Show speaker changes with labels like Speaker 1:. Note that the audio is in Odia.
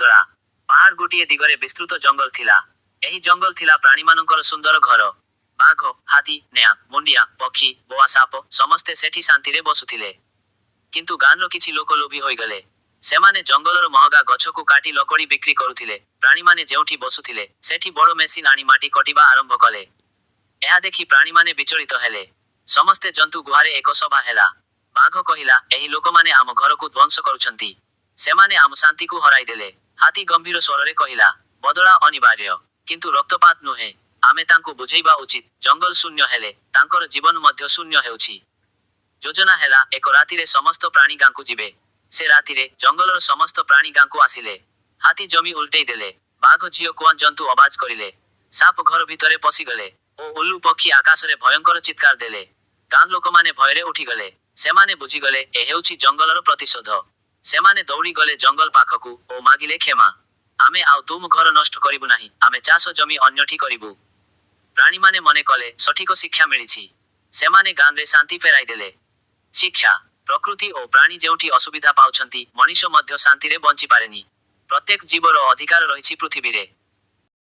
Speaker 1: ବଦଳା। ପାହାଡ଼ ଗୋଟିଏ ଦିଗରେ ବିସ୍ତୃତ ଜଙ୍ଗଲ ଥିଲା। ଏହି ଜଙ୍ଗଲ ଥିଲା ପ୍ରାଣୀମାନଙ୍କର ସୁନ୍ଦର ଘର। ବାଘ, ହାତୀ, ନେଆ, ମୁଣ୍ଡିଆ, ପକ୍ଷୀ, ବୋଆ ସାପ ସମସ୍ତେ ସେଠି ଶାନ୍ତିରେ ବସୁଥିଲେ। କିନ୍ତୁ ଗାଁର କିଛି ଲୋକ ଲୋଭୀ ହୋଇଗଲେ। ସେମାନେ ଜଙ୍ଗଲର ମହଗା ଗଛକୁ କାଟି ଲକଡ଼ି ବିକ୍ରି କରୁଥିଲେ। ପ୍ରାଣୀମାନେ ଯେଉଁଠି ବସୁଥିଲେ, ସେଠି ବଡ଼ ମେସିନ୍ ଆଣି ମାଟି କଟିବା ଆରମ୍ଭ କଲେ। ଏହା ଦେଖି ପ୍ରାଣୀମାନେ ବିଚଳିତ ହେଲେ। ସମସ୍ତେ ଜନ୍ତୁ ଗୁହାରେ ଏକ ସଭା ହେଲା। ବାଘ କହିଲା, "ଏହି ଲୋକମାନେ ଆମ ଘରକୁ ଧ୍ୱଂସ କରୁଛନ୍ତି। ସେମାନେ ଆମ ଶାନ୍ତିକୁ ହରାଇଦେଲେ।" ହାତୀ ଗମ୍ଭୀର ସ୍ୱରରେ କହିଲା, "ବଦଳା ଅନିବାର୍ଯ୍ୟ, କିନ୍ତୁ ରକ୍ତପାତ ନୁହେଁ। ଆମେ ତାଙ୍କୁ ବୁଝେଇବା ଉଚିତ, ଜଙ୍ଗଲ ଶୂନ୍ୟ ହେଲେ ତାଙ୍କର ଜୀବନ ମଧ୍ୟ ଶୂନ୍ୟ ହେଉଛି।" ଯୋଜନା ହେଲା, ଏକ ରାତିରେ ସମସ୍ତ ପ୍ରାଣୀ ଗାଁକୁ ଯିବେ। ସେ ରାତିରେ ଜଙ୍ଗଲର ସମସ୍ତ ପ୍ରାଣୀ ଗାଁକୁ ଆସିଲେ। ହାତୀ ଜମି ଉଲଟେଇ ଦେଲେ। ବାଘ ଝିଅ କୁଆଁ ଜନ୍ତୁ ଅବାଜ କରିଲେ। ସାପ ଘର ଭିତରେ ପଶିଗଲେ ଓ ଉଲ୍ଲୁ ପକ୍ଷୀ ଆକାଶରେ ଭୟଙ୍କର ଚିତ୍କାର ଦେଲେ। ଗାଁ ଲୋକମାନେ ଭୟରେ ଉଠିଗଲେ। ସେମାନେ ବୁଝିଗଲେ, ଏ ହେଉଛି ଜଙ୍ଗଲର ପ୍ରତିଶୋଧ। ସେମାନେ ଦୌଡ଼ି ଗଲେ ଜଙ୍ଗଲ ପାଖକୁ ଓ ମାଗିଲେ କ୍ଷମା। "ଆମେ ଆଉ ତୁମ ଘର ନଷ୍ଟ କରିବୁ ନାହିଁ। ଆମେ ଚାଷ ଜମି ଅନ୍ୟଠି କରିବୁ।" ପ୍ରାଣୀମାନେ ମନେ କଲେ, ସଠିକ ଶିକ୍ଷା ମିଳିଛି। ସେମାନେ ଗାଁରେ ଶାନ୍ତି ଫେରାଇ ଦେଲେ। ଶିକ୍ଷା: ପ୍ରକୃତି ଓ ପ୍ରାଣୀ ଯେଉଁଠି ଅସୁବିଧା ପାଉଛନ୍ତି, ମଣିଷ ମଧ୍ୟ ଶାନ୍ତିରେ ବଞ୍ଚିପାରେନି। ପ୍ରତ୍ୟେକ ଜୀବର ଅଧିକାର ରହିଛି ପୃଥିବୀରେ।